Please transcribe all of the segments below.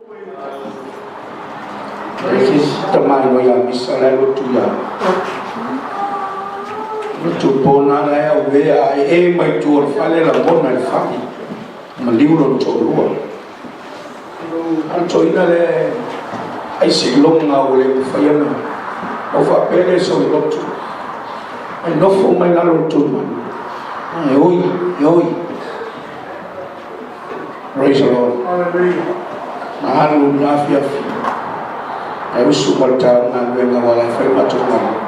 E se isi tama e iloa ia Misa la e lotu ia lotu pona la e auea a e e mai tua o le fale lagona i le fale maliu lona toalua. A o le toeaina lea e ai seiloga ua le mafai ona ou faapea lea sau i lotu ae nofo mai lalo o le tulimanu e oi e oi. Praise the Lord. Hallelujah. Na alu i le afiafi ae usu ma le taeao galuega aua la e fai matou galuega.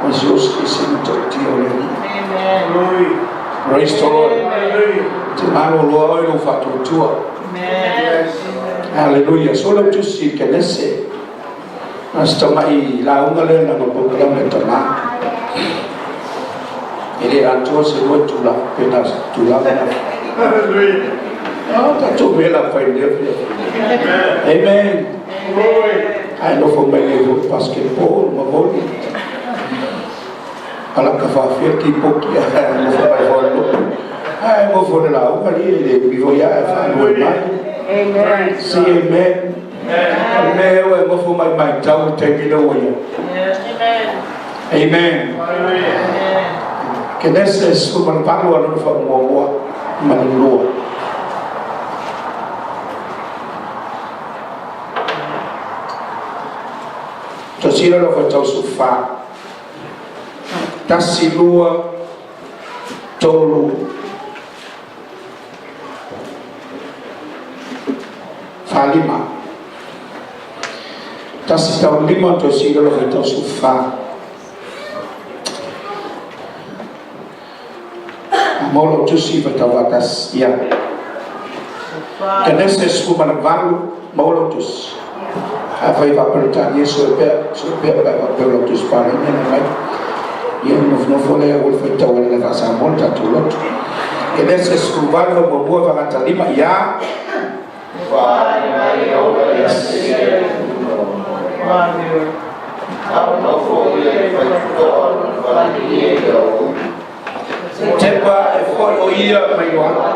Ma si osi ese ma matautia o le Alii. Amen. Glory. Praise the Lord. Hallelujah. Te maloloa oe lou faatuatua. Amen. Yes. Hallelujah. So lau tusi i le Kenese. Na se tamai lauga lea na polokalame a tama. E le atoa se lua itula pe na o se itula ma na. Hallelujah. Ah, tatou mea la fai lea fia. Amen. Amen. Glory. Ae nofo mai nei foi basketball ma volley. Palaka faafia kipoki ae nofo mai foi le lotu. Ae nofo le lauga li e le ui foi ae faalue mai. Amen. Say amen. O le mea ea ua e nofo mai matau i le taimi lea ua i ai. Amen. Amen. Hallelujah. Amen. Kenese 18 a lona faamuamua ma le lua. Tosila lo faitau sufa. Tasi, lua, tolu, fa, lima. Tasi tau lima toe sila lo faitau sufa. Mo lo tusi faitau faatasi. Ia. Kenese 18 mo lo tusi. Afai faa-Peretania sue pea, sue pea pe a faapea o lau Tusi Palagi na mai. Ia ona nofonofo lea ua le faitau ai le faa-Samoa le tatou lotu. Kenese 18 muamua fagata lima ia. Tepa e foi o ia mai Ioana,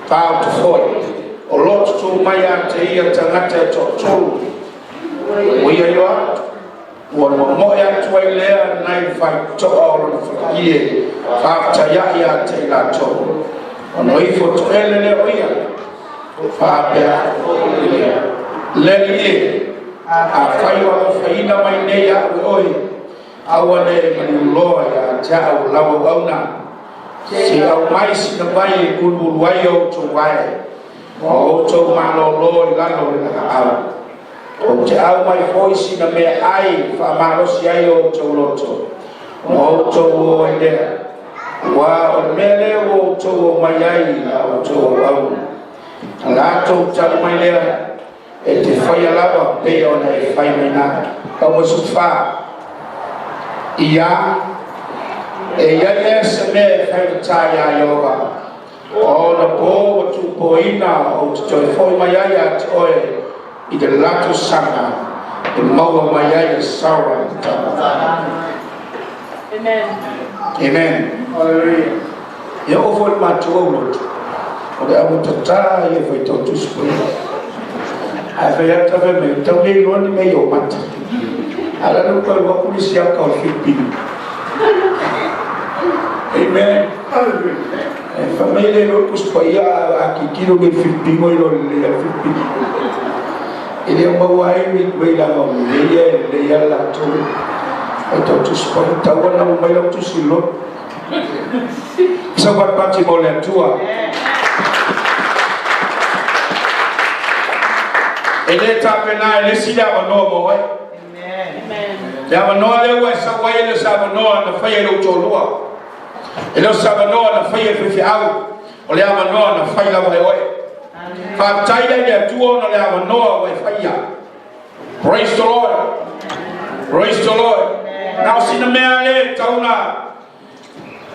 tau te foi, o lo tutū mai a te ia tagata e toatolu, ua ia Ioana, ua momoe atu ai lea nai le faitoa o lona faleie, faafetai ai a te i latou. Ono ifo toele lea o ia, faapea lea, le alii e, afai o alofaina mai nei au e oe, Aua ne i maliuloa ia te au lau auauna, se i aumai sina vai e mulumulu ai outou vae, ma outou malōlō i lalo o le lagaau. Ou te aumai foi sina meaai e faamalosi ai outou loto, ona outou o ai lea, aua o le mea lea ua outou omai ai i la outou auauna. Na latou tali mai lea, E te faia lava pei ona e fai mai na. Tau mai sufa. Ia, e i ai ea se mea e faigata iā Ieova, o ona pō ua tuupoina ou te toe foi mai ai ia te oe i le la tausaga e maua mai ai e Sara i le tama. Amen. Amen. Hallelujah. E oo foi i le matou aulotu, o le auatatā ia e faitau tusi paia. Ae fai atu fai mai, tau le iloa ni mea i ou mata. A o la e ua alu atu le isi ata o le Filipino. Amen. E fai mai le iloa le tusi paia, a tilotilo nei le Filipino iloa lelei lava le Filipino. E le o maua ai ni mea leaga o lelei ia e lelei lava latou faitau tusi paia. Tau lava ina ua mai lau tusi i le lotu. Sau pati mo le Atua. E le tapena e le isi le avanoa mo oe. Le avanoa lea ua e sau ai e le o se avanoa na faia i lou toalua. E le o se avanoa na faia e le faifeau. O le avanoa na fai lava e oe. Faafetai lea i le Atua ona o le avanoa ua e faia. Praise the Lord. Praise the Lord. Na o sina mea le tau na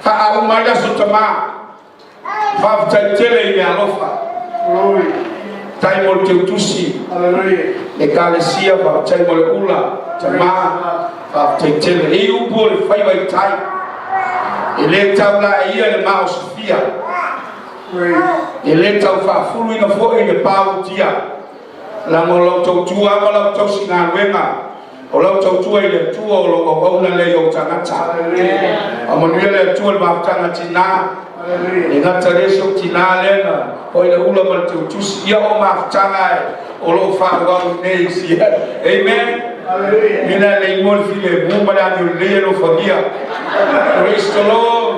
faauma ai le aso tama. Faafetai tele i le alofa. Glory. Tai mo le teutusi. Hallelujah. Ekalesia faafetai mo le ula. Tama. Faafetai tele. E i upu o le faiva i tai. E le tau laeia le maosofia. Praise. E le tau faafuluina foi le pautia. Leaga o lau tautua ma lau tausigaluega, o lau tautua i le Atua, o lou auauna lea i ou tagata. Faamanuia le Atua i le mafutaga tina. E gata lea si ou tina lea na foi le ula ma le teutusi. Ia o mafutaga e o loo faaauau i nei isi. Amen. Mina le imo le filemu ma le amio lelei e lofagia. Praise the Lord.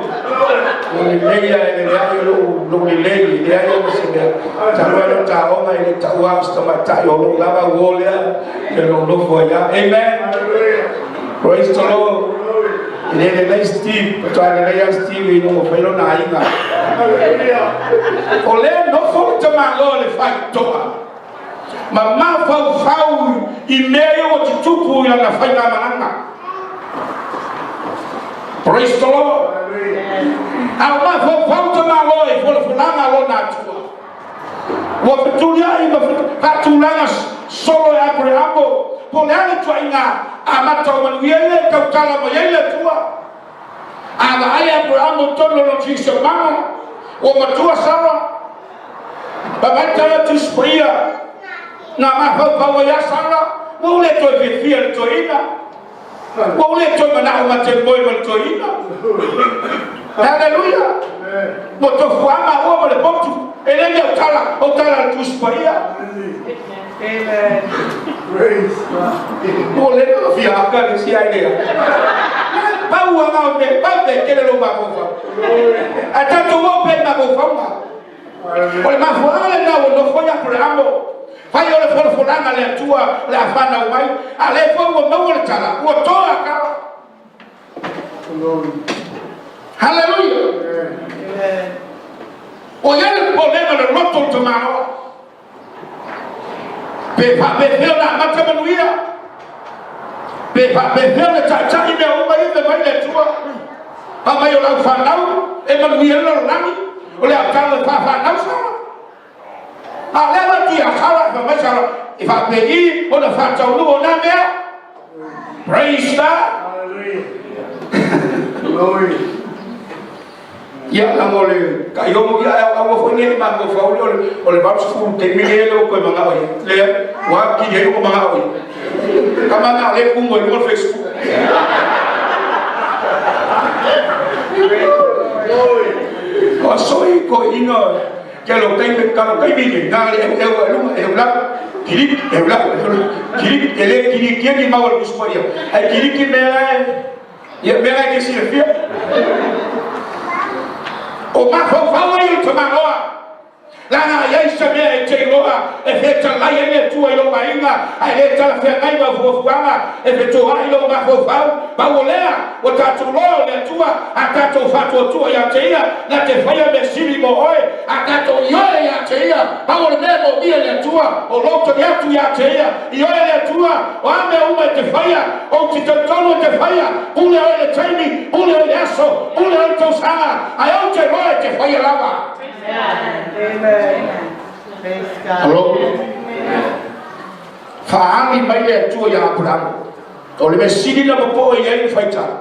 O lelei a e leai o lou lelei, e leai o se mea. Talu ai lou taoga e le taua au se tamaitai o lou lava uo lea e lou nofo ai lava. Amen. Praise the Lord. E le lelei Steve, faatoa lelei lava Steve ina ua fai lona aiga. O lea e nofo le tamaloa i le faitotoa ma mafaufau i mea ia ua tutupu i lana faigamalaga. Praise the Lord. A o mafaufau tamaloa i folafolaga a lona Atua. Ua fetuliai ma faatulaga solo e Aperehamo, po o le a le tuaiga amata o manuia ia e tautala mai ai le Atua. A vaai Aperehamo i totonu o lona siosiomaga, ua matua Sara, vaavaai tala Tusi Paia, na mafaufau ai lava Sara, ua ou le toe fiafia i le toeaina. Ua ou le toe manao ma te moe ma le toeaina. Haleluia! Ua tofuaga ua ma le potu. E le mea o tala, o tala a le Tusi Paia. Ua leva ona fia aka le isi ai lea. Pau lava o mea, pau mea tele lou mafaufau. Ae tatou o pea i mafaufauga. O le mafuaaga lena ua nofo ai Aperehamo, fai o le folafolaga a le Atua o le a fanau mai, a o lea foi ua maua le tala, ua toa Akara. Haleluia! Ua i ai le popolega o le loto o le tamaloa. Pe faapefea ona amata manuia? Pe faapefea ona taitai mea uma ia fai mai le Atua? Fai mai o lau fanau e manuia ai le lalolagi, o le a talo e faafanau Sara. A o lea avatu ia Sara, fai mai Sara, e faapei ona faataunuu o na mea? Praise God! Glory. Ia, leaga o le taiogo, ia, ae aua foi ne i mafaufau lea o le 80 taimi lenei lea ua toe manao i ai. Leai, ua atili ai lou manao i ai. Tama na o lea e tumu ai i luga o le Facebook. O aso i toeaiina ke alo taimi, kalo taimi nei, na le eueu ai luga, eu lalo, kiliki, eu lalo, eu lalo, kiliki, e le kilikia ni mau a le Tusi Paia, ae kiliki mea la e Ia mea la e te silafia. O mafaufau ai o le tamaloa, leaga a i ai se mea e te iloa e fetalai ai le Atua i lou aiga, ae le talafeagai ma fuafuaga e fetoai lou mafaufau, pau o lea, ua tatou loa o le Atua, a tatou faatuatua ia te Ia, na te faia mea sili mo oe, a tatou ioe ia te Ia, pau o le mea e moomia e le Atua, o lou tali atu ia te Ia, Ioe le Atua, o a mea uma e te faia, ou te talitonu e te faia, pule oe i le taimi, pule oe i le aso, pule oe i le tausaga, ae ou te iloa e te faia lava. Alo. Faaali mai le Atua ia Aperamo. O le mea sili na popoe i ai le faitau.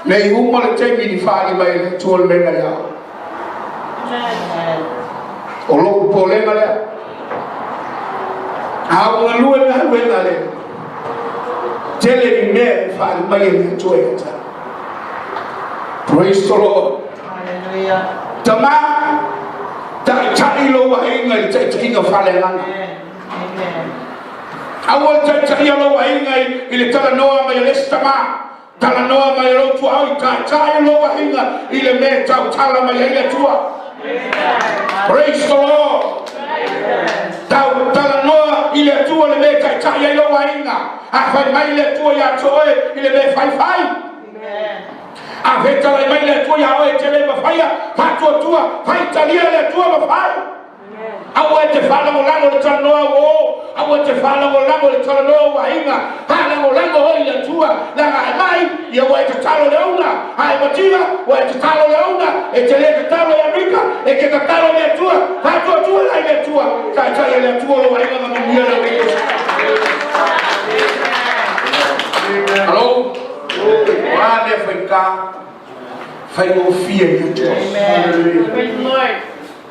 Ne i uma le taimi ni faaali mai e le Atua le mea na ia oe. O lou popolega lea. A ua galue le galuega a le tele ni mea e faaali mai e le Atua ia te au. Praise the Lord. Hallelujah. Tama, taitai lou aiga i le taitaiga faaleagaga. Amen. Aua le taitaia lou aiga i le talanoa mai a le isi tama. Talanoa mai e lou tuaoi, taitai lou aiga i le mea e tautala mai ai le Atua. Praise the Lord. Tau talanoa i le Atua le mea e taitai ai lou aiga. A fai mai le Atua ia te oe i le mea e faifai. A fetalai mai le Atua ia oe e te le mafaia, faatuatua, faitalia le Atua ma fai. Aua e te faalagolago i le talanoa ua o, aua e te faalagolago i le talanoa ua aiga, faalagolago oe i le Atua, leaga a e mai, ia ua e tatalo i le ouna, a e mativa, ua e tatalo i le ouna, e te le tatalo i Amerika, e te tatalo i le Atua, faatuatua la i le Atua, taitai e le Atua lou aiga ma manuia lou English. Hello? O a mea faigata, faigofie i le Atua. Amen. Hallelujah. Praise the Lord.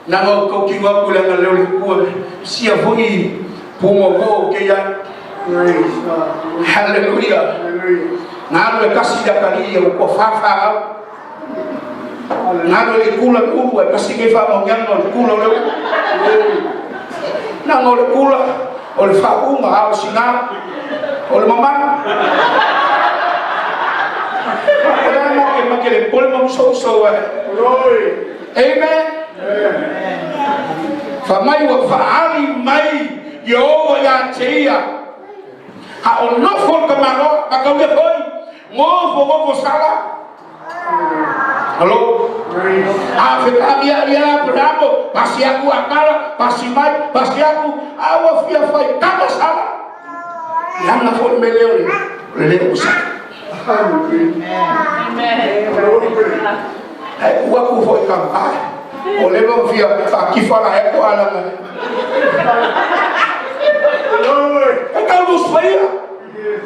Na ngau kau ki ngau ku le nga leo le kua sia foi pu mo mo ke ya. Praise God. Hallelujah. Hallelujah. Ngalo e kasi da kali ya ko fa fa au. Hallelujah. Ngalo le kula ulu e kasi ke fa mo ngang no kula le. Na ngau le kula o le fa uma au singa o le mama. O le ma ke ma ke le pole mo so so e. Glory. Amen. Amen. Fa mai wa faali mai Yehova ia te ia. Ha o nofo ka maloa, ma kau le hoi, ngofo ngofo sala. Hello? Praise. A fe ka mia ia Abrahamu, pasi aku akala, pasi mai, pasi aku, awa fia fai kama sala. Langa fo me leo le, le leo sa. Hallelujah. Amen. Glory. Ai ua ku fo ka ma. O le mo fia fa ki fa la e ko ala ma. Glory. E kau lu sfaia. Yes.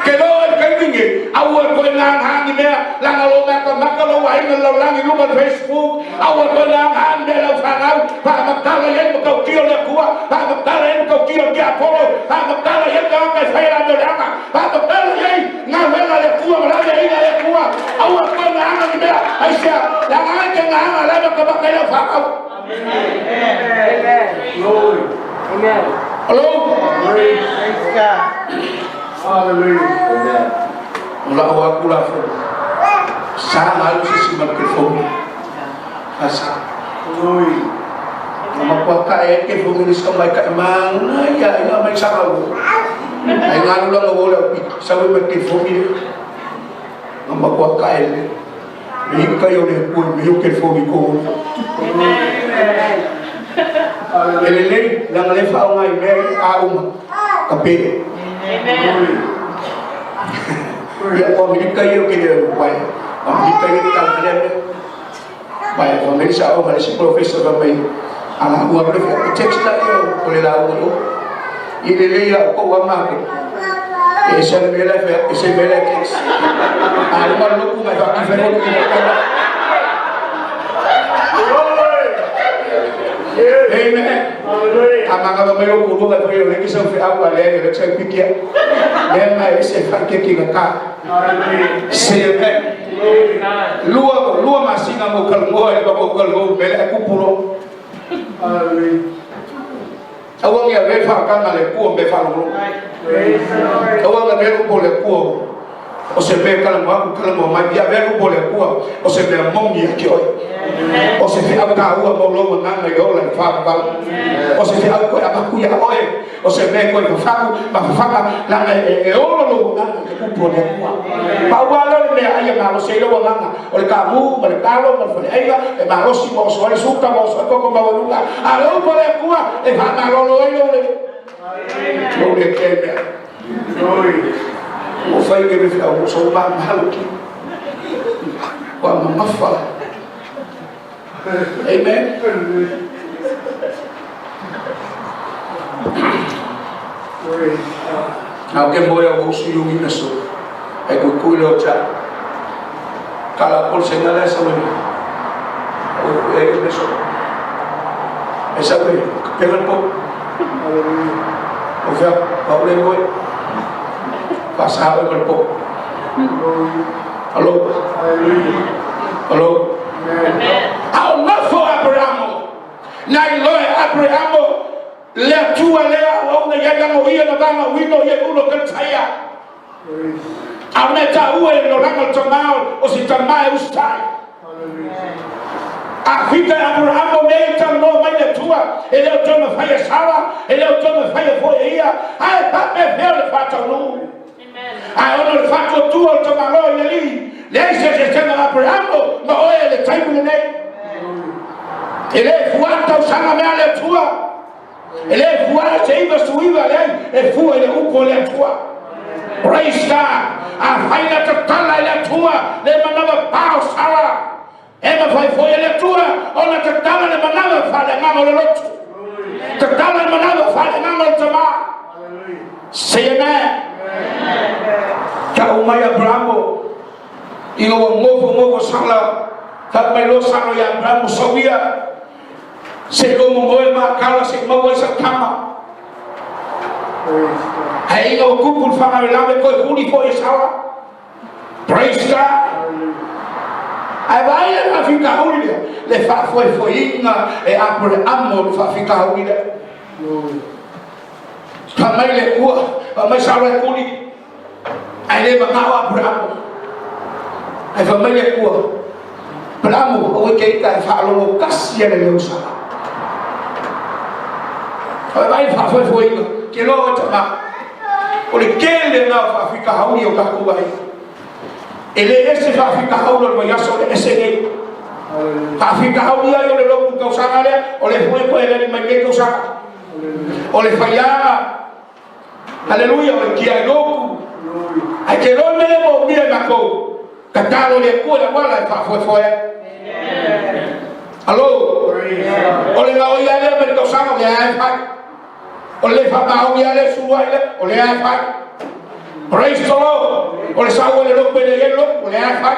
Ke loa i kaimingi, aua koe ngang hangi mea, langa lo maka maka lo wainga lo langi luma Facebook, aua koe ngang hangi mea lau whanau, pa makala yen makau kio le kua, pa makala yen makau kio ke Apollo, pa makala yen ka aka whai la me leanga, pa makala yen ngā wena le kua, ma lame ina le kua, aua koe ngang hangi mea, aisea, langa ake ngā hanga la maka maka lau whanau. Amen. Glory. Amen. Hello? Praise. Praise God. Hallelujah. Ula o aku la fo. Sa ngalu sisi ma ke fo. Asa. Glory. Nama kwa ka e ke fo ni ska mai ka mang ya ya mai sa ka wo. Ai ngalu la ngo le pi sa we ma ke fo ni. Nama kwa ka e le. Mi ka yo le ku mi yo ke fo ni ko. Hallelujah. Ele le la ngale fa ngai me a uma. Ka pe. Glory. Ya ko mi ka yo ke le wai. O mi ka yo ka le. Vai, fa me sa o ma si professor fa mai. Ala ua pre fa text la yo ko le la u. I le le ya ko wa ma ke. E se le mele fa e se mele text. A lo ma lo ku ma fa ki fa lo ki ka. Glory. Yes. Amen. Hallelujah. A manga ba melo ku lo ka fa yo le ki sa fa au ale le sa pikia. Le ma e se fa ke ki ka. Hallelujah. Se amen. Glory. Lua lua masinga mo kalmo e ba ko kalmo mele e kupulo. Hallelujah. Awa ngia ve fa ka na le ku me fa lo. Praise the Lord. Awa nga ve ko le ku. O se me kala mo ku kala mo mai ya ve ko le ku. O se me mongi ki oi. O se fe au ka ua mo lo na na yo le fa fa. O se fe au ko ama ku ya oi. O se me ko fa ku ma fa fa la me e olo lo na na ku po le ku. Pa ua lo me ai ma lo se lo na na. O le ka mu ma le ka lo ma le ai e ma lo si mo so le su ka mo so ko ko ma lo na. A lo po le ku e fa ma lo lo lo le. Lo le ke me. Glory. O fai ke me fa o so ma ma lo ki. Wa ma ma fa. Amen. Hallelujah. Praise God. Nau ke moe o usu yungi na so. E ku kui leo cha. Kala kol se ngala sa we. O e me so. E sa we. Pengan po. Hallelujah. O fea pa ule moe. Pa sa we mal po. Glory. Hello. Hallelujah. Hello. Amen. Au nofo Abrahamu. Nai loe Abrahamu. Le atua lea au na ia ngo ia na vanga wino ia ulo kaltaia. Praise. Au na ta ua e lo langa tamao o si tamae ustai. Hallelujah. A fita Abrahamu me ta no mai le tua e le o tona whaia sala e le o tona whaia foe ia ai pa me feo le whātau Ai ono le whātua tua o tamalo i le li le se se tena Abrahamu ma oe le taimu le nei e le fuata o sanga mea le tua e le fuata se iwa suiwa le e fua i le upo le tua. Praise God. A whaina te tala i le tua le manawa pao sala e ma whai foi le tua ona te tala le manawa whale nganga le lotu te tala le manawa whale nganga le tama. Hallelujah. Say amen. Ka umai Abrahamu i ngō ngofo ngofo sala ka mai lo salo ia Abrahamu sawia Se i ou momoe ma kala se i maua ai sau tama. Praise God. Ae ina ua tupu le faalavelave toe huli foi e Sara. Praise God. Hallelujah. Ae vaai le faafitauli lea, le faafoefoeina e Aperehama o le faafitauli lea. Glory. Fai mai le Atua, fai mai Sara e tuli, ae le manao Aperehama. Ae fai mai le Atua, Aperehama, aua e te ita e faalogo tasi e le leo Sara. Fai mai le faafoefoeina, ke loa oe tama. O le tele lena o faafitauli o tatou aiga. E le ese faafitauli o le vaiaso le ese nei. Hallelujah. Faafitauli ai o le lotu tausaga lea, o le foi toe lani mai nei tausaga. Hallelujah. O le faiaga, haleluia, o le tiai lotu. Glory. Ae te loa mele mo mia e matou. Tatalo le Atua i le auala e faafoefoe ai. Alo, Praise God. o le gaoia lea ma le tausaga, o lea e fai. O le faamaoni lea e sulu ai lea, o lea e fai. Praise the Lord. O le sau o le lotu e le i ai le lotu, o lea e fai.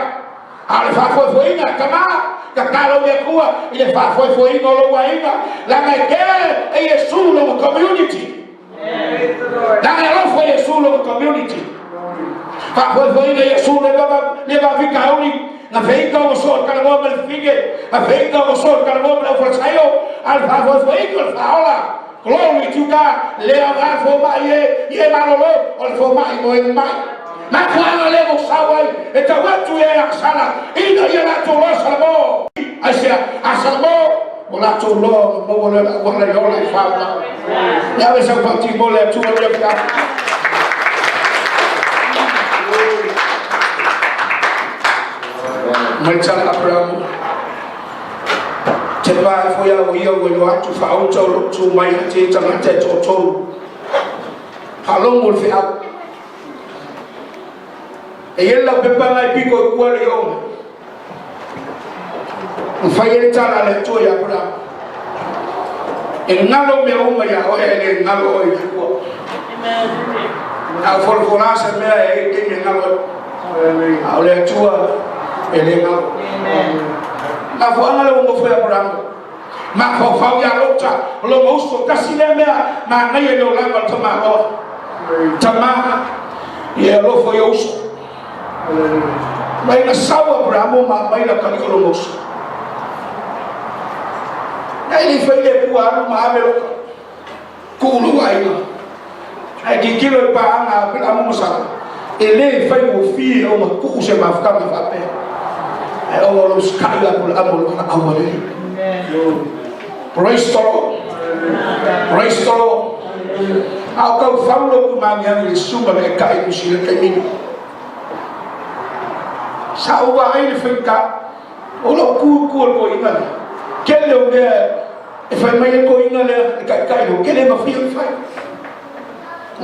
A o le faafoefoeina, tama, tatalo i le Atua i le faafoefoeina o lou aiga, leaga e tele e Iesu lona community. Praise the Lord. Leaga e alofa Iesu lona community. Glory. Faafoefoeina Iesu le vava le vaafitauli, na feita o so le talanoa ma le fafine, na feita o so le talanoa ma le aufalesaio, a o le faafoefoeina o le faaola. Glory to God. Le aoga le fomai e i e malolo, o le fomai mo e mai. Mafuaaga lea ua sau ai e tau atu ia ia Sala, ina ia latou loa Salamo. Aisea? A Salamo, ua latou loa ona maua lea o le auala e ola i faaola. Ia ave sau pati mo le Atua le afiafi. Mai tala Aperamo. Te pā e foi au ia ua iloa atu faauta o lou tu mai ia te tagata e toatolu. Faalogo le feau. E i ai le laupepa na e piko i tua le i oo mai. Na fai ai le tala a le Atua ia Aperamo. E galo mea uma ia oe ae le galo oe i le Atua. A o folafola se mea e i ai taimi e galo ai. Hallelujah. A o le Atua e le galo. Mafuaaga lea ua nofo ai Aperamo. Mafaufau ia Lota, o lona uso, tasi lea mea manaia i le olaga o le tamaloa. Praise. Tama, ia e alofa i ou uso. Hallelujah. Mai na sau Aperamo ma aumai la kali o lona uso. Na e le i fai le Atua alu ma ave Lota. Tuu lou aiga. Ae tilotilo i paaga a Aperamo ma Sara, e le faigofie ona tuu se mafutaga faapea. Ae ona o lou usitai ia Aperamo i le valaau a le Alii. Praise the Lord. Praise the Lord. A o tau fau lou tumagiagi i le susuga le ekai Niu Sila taimi nei. Sa ou vaai i le faigata o lou tu i tua o le toeaina lea. Tele o mea e fai mai ai le toeaina lea, le taitai lea, tele ma fia ona fai.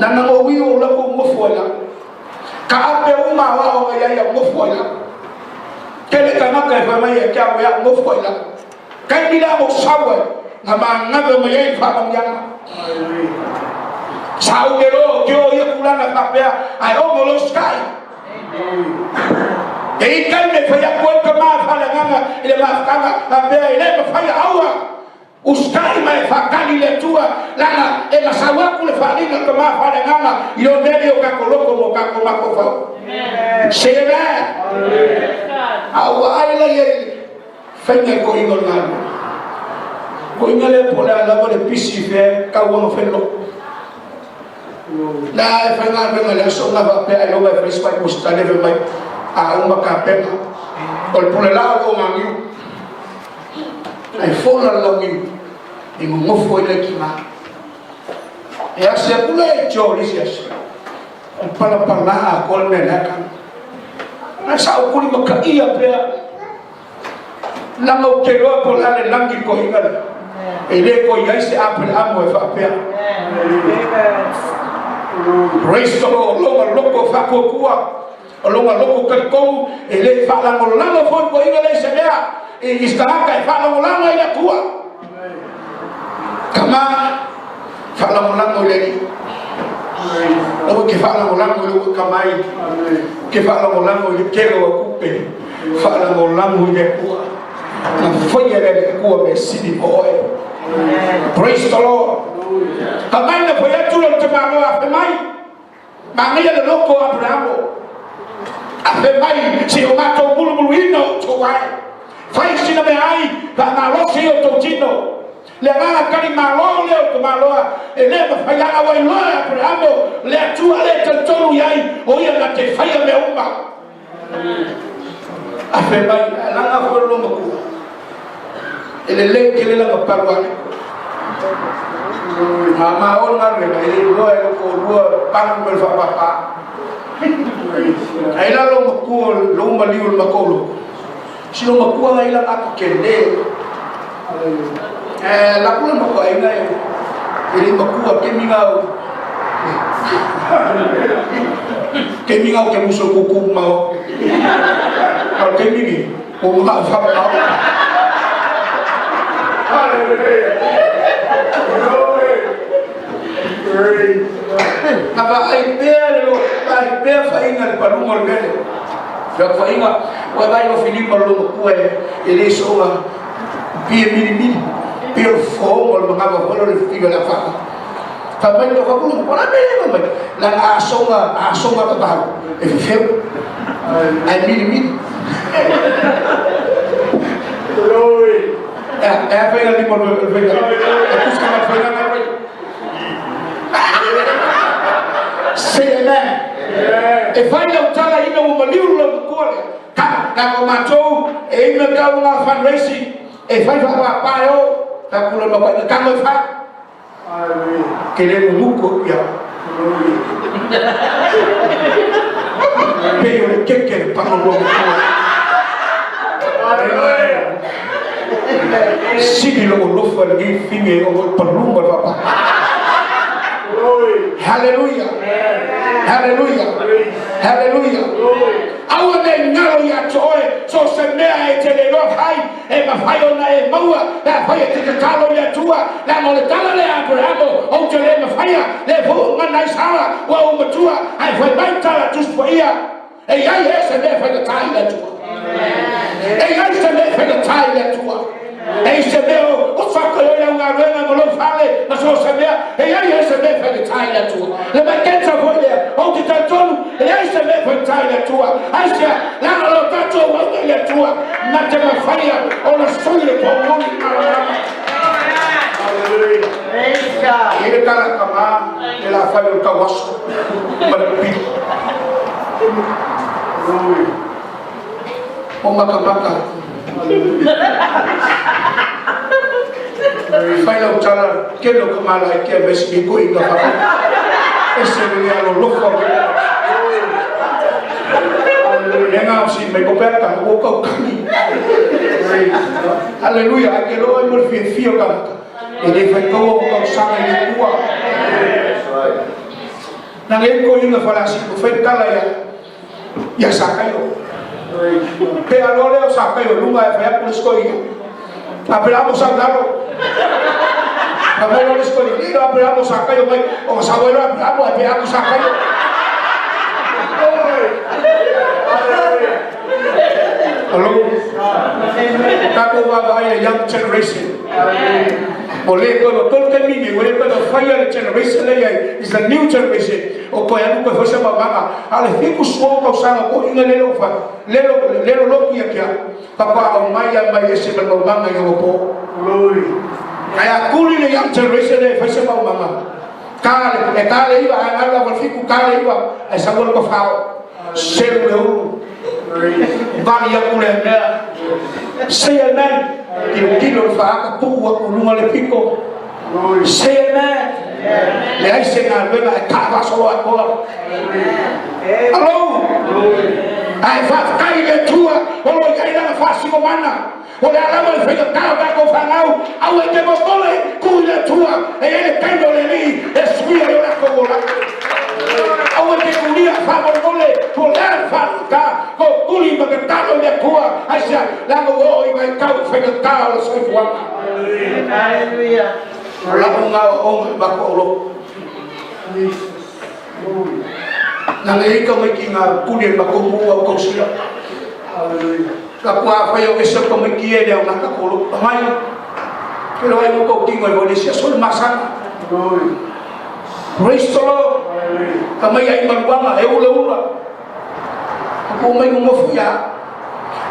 Na na ou i o lou nofo ai lalo. Ka ape uma a wao ngai ai au nofo ai lalo. Tele tagata e fai mai ia te au e au nofo ai lalo. Taimi la o sau ai, na manave mai ai le faamanuiaga. Hallelujah. Sa ou le loa o te o ia tulaga faapea, ae ono lou sky. E i taimi e fai atu ai tama faaleagaga i le mafutaga faapea e le mafai aua usitai ma e faatali i le Atua, leaga e masau atu le faaaliga o le tama faaleagaga i lona mea lea o tatou loto ma o tatou mafaufau. Say amen. A ua ai la ia i le faiga i toeaiina o le galuega. Toeaiina lea po o le a lava le pisi i fea e tau ona fai loto. Na e faigaluega i le aso na faapea ailoga e fai se Bible study fai mai a uma tapena. O le pule laa o le ogagiu. Ae fola le laugiu e nonofo ai le tina. E ase atu le i tio i le isi aso. O palapala atoa le mea le aka. Ae sa ou kuli makaia pea. Leaga ou te iloa po o le a le lagi i le toeaina lea. E le toe i ai se Aperehamo e faapea. Praise the Lord. Lona loto faatuatua, o lona loto talitonu, e le faalagolago foi le toeaina lea i se mea i se tagata e faalagolago ai le Atua. Tama, faalagolago i le Alii. Aua e te faalagolago i lou atamai, te faalagolago i le tele o au tupe, faalagolago i le Atua. Na faia e le Atua mea sili mo oe. Praise the Lord. Ka mai na fai atu le tamaloa a fe mai. Manaia le loto o Aperamo. A fai mai, Se o matou mulumuluina o outou ae, fai sina meaai faamalosi i outou tino. Le agaga tali malo lea o le tamaloa e le mafai lana ua iloa e Aperamo le Atua lea e talitonu i ai o ia na te faia mea uma. A fai mai, ae laga foi le loomatua. E lelei tele lana palu ane. Ma o le galuega, e le iloa e lou toalua palu ma le faapapa. Ai la lou matua, lou maliu i le matou lotu. Si lou matua la ila ato kele. Eh, la kula matua aiga e e le matua ke minga o ke minga o ke muso kuku mao. Ka ke mingi o mga fa mao. Hallelujah. Glory. Praise God. Na vaai pea le lo, vaai pea faiga le paluga o le mele. Fea faiga, ua vaai lo Filipa lo matua e e le soga pie mili mili, pie o le fofoga o le manava foi le figa le afaka. Fa mai lo fakulu, ko la mele ma mai. La na asoga, asoga ka bahu, e fefeu. Ai mili mili. Glory. E e faiga lima le faiga. E tuska ma faiga na faiga. Say amen. E fai lau tala ina ua maliu lau matua lea. Ka, ka ko matou e ina tau ngā fundraising e fai whaapapa e o, ka kula ma ina kango e wha. Hallelujah. Ke le mumuku aku ia. Glory. Pe o le keke le panga lua matua. Hallelujah. Sili lo olofa le ngi finge o o palunga le whapa. Glory. Hallelujah. Hallelujah. Hallelujah. Glory. Aua ne ngalo ia te oe, so se mea e te le iloa fai, e mafai ona e maua, pe afai e te tatalo i le Atua, leaga o le tala lea a Aperamo, ou te le mafaia le fo'ougana ai Sara, ua ou matua, ae fai mai tala a Tusi Paia, e i ai ē se mea e faigatā i le Atua. E i ai se mea e faigatā i le Atua. E i se mea o o fako i lau galuega ma lou fale ma so o se mea, e i ai ē se mea e faigatā i le Atua. Le mai-cancer foi lea, ou te talitonu, e leai se mea e faigatā i le Atua. Aisea? Leaga lo tatou auga i le Atua, na te mafaia ona sui le poumoli malamalama. Hallelujah. Praise God. E i ai le tala a tama, le la fai o le tauaso ma le pili. Glory. O makamaka. Fai lau tala, tele o ka malaikia ma isi mea koʻi ka whaka. Ese le lea lolofa o le Le ngā si mai ko pea ka o kau kani. Hallelujah, ai ke loa i mo le fiafia o tangata. E le whai kaua o kau sanga i le tua. Na le ko inga whalasi, ko whai tala ia, ia Sakaio. Pe aloa lea o Sakaio i luga e fai atu le sikoia. Aperamo sau lalo. Ka mai loa le sikoia, lilo Aperamo Sakaio mai, o sau ai loa Aperamo ai pe atu Sakaio. Hello. O tatou vaavaai le young generation. O le koe ua tolu taimi nei, ua le koe mafaia le generation lea iai, is the new generation. O koe alu koe fai sa mamaga, a o le 70 tausaga toʻiga lele ua fai, lelo, lelo lotu ia ke au, faatoa aumai a mai ese ma le maumaga i aua po. Glory. Ae a tuli le young generation lea e fai se maumaga, ta le, e ta le iva, ae galo lava le fitu, ta le iva, ae sau le tofao, selu le ulu, vali aku lea mea. Say amen. Tilotilo le faata, tuu aku i luga le pito. Glory. Say amen. Leai se galuega e taavasolo atoa. Alo. Ae faafetai i le Atua o lo o i ai lana faasinomaga. O le a lava le faigatā o tatou fanau, aua e te momole, tuu i le Atua e i ai le taimi o le Alii e suia ai o latou olaga. Aua e te tulia faamolemole, po o le a le faaluitā, tootuli ma tatalo i le Atua. Aisea? Leaga ua oo i vaitau faigatā o le soifuaga. Hallelujah. O lau gaoaoga i matou aulotu. Jesus. Glory. Na le ika mai ki ngā puni e matou mua o tausia. Hallelujah. Ka kua awhai o ese o tamaiti e lea o ngā tatou lotu. Mai. Ke loa i mo tingo i le sia sol masana. Glory. Praise the Lord. Hallelujah. Ka mai ai maluanga e ula ula. Ko mai mo fu ya.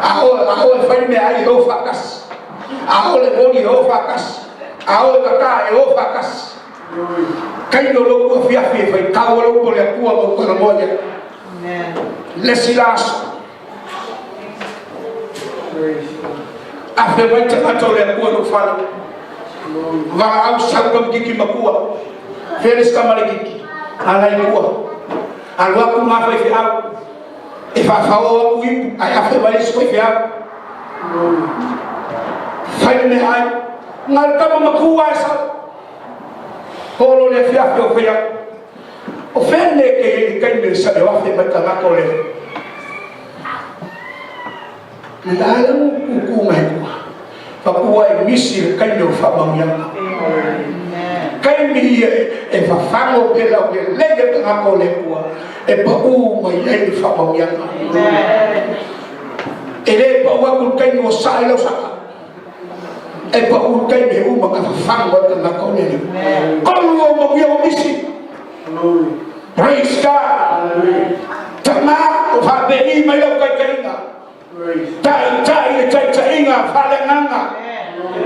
A o a o e fai me ai o fakas. A o le moni o fakas. A o ka ka e o fakas. Glory. Kai no lo ku fia fia fai ka o lo ko le ku mo ko mo ya. Amen. Le silas Praise God. a fe mai te ato le ku no fala. Glory. Va au sa ko kiki makua. Felis ka male kiki. Ala i kua. Alu aku ma fai fi au. E fa fa o aku ipu. Ai a fe mai sui fi au. Glory. Fai me ai. Ngal kama makua e sa. Holo le fi afi o fai au. O fene ke i kai me sa e wa fe mai tangata o le. Le ala u ku mai kua. Fa kua e misi le kai me o fa mangianga. Amen. Kai mi e e fa fango pe la o le lege tangata o le kua. E pa u mai ai le fa mangianga. Amen. E le pa ua ku kai mo sa e lau saka. E pa u kai me u maka fa fango tangata o le. Amen. Kolu o mo ia o misi. Glory. Praise God. Hallelujah. Tama o fa pe i mai lau kai kainga. Praise. Tai tai le tai tainga fa le nganga.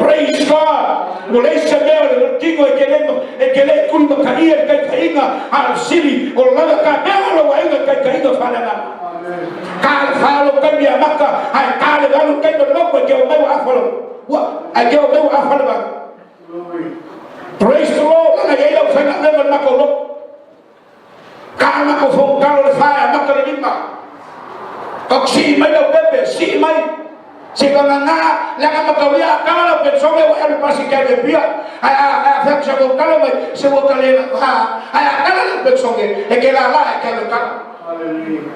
Praise God. Mo le se mea o le tingo e ke le e ke le kuli maka ia le kai kainga a sili o lava ka mea lo wa inga kai kainga fa le nganga. Amen. Ka le fa lo kai mea maka ai ka le valu kai no loko e ke o mai wa afa lo. Wa ai ke o mai wa afa lo. Glory. Praise the Lord. Langa ia lau whainga mea maka o loko. Ka maka fong kalo le whaia maka le lima. Ka si mai lau pepe, si mai. Se ka nganga, langa maka ulia, kala lau pensonge wa elu pasi kia le pia. Ai a a fea kusa kau kalo mai, se wa kale la ha. Ai a kala lau pensonge, e ke la la e ke le kala. Hallelujah.